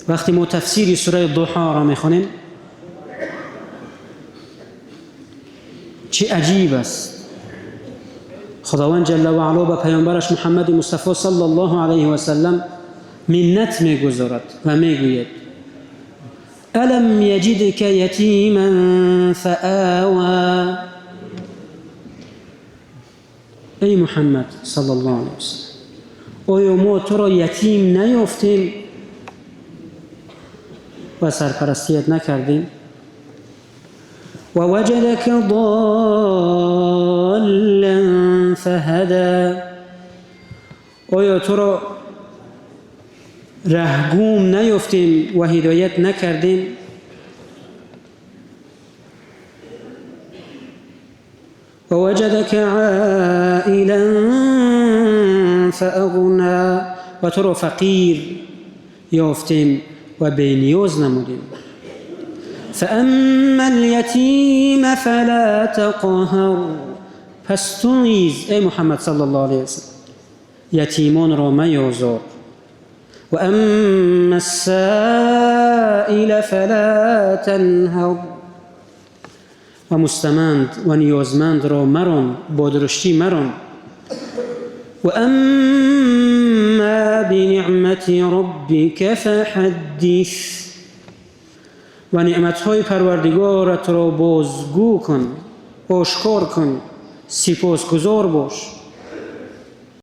وقتی ما تفسیر سوره ضحا را میخوانیم، چه عجیب است. خداوند جل و علا به پیامبرش محمد مصطفی صلی الله علیه و سلم منت میگذارد و میگوید: الم یجدک یتیما فآوی. ای محمد صلی الله علیه و سلم، آیا ما تو را یتیم نیافتیم و سرپرستیت نکردیم؟ و وجدک ضالا فهدی. آیا تو را رهگوم نیافتیم و هدایت نکردیم؟ و وجدک عائلا فاغنی. و تو را فقیر یافتیم و بینیاز نمودیم. فاما الیتیم فلا تقهر. پس تو نیز ای محمد صلی الله علیه وسلم یتیمان را میازار. و اما السائل فلا تنهر. و مستمند و نیازمند را مران، با درشتی مران. و اما بنعمت ربک فحدث. و نعمتهای پروردگارت را بازگو کن، آشکار کن، سپاسگزار باش.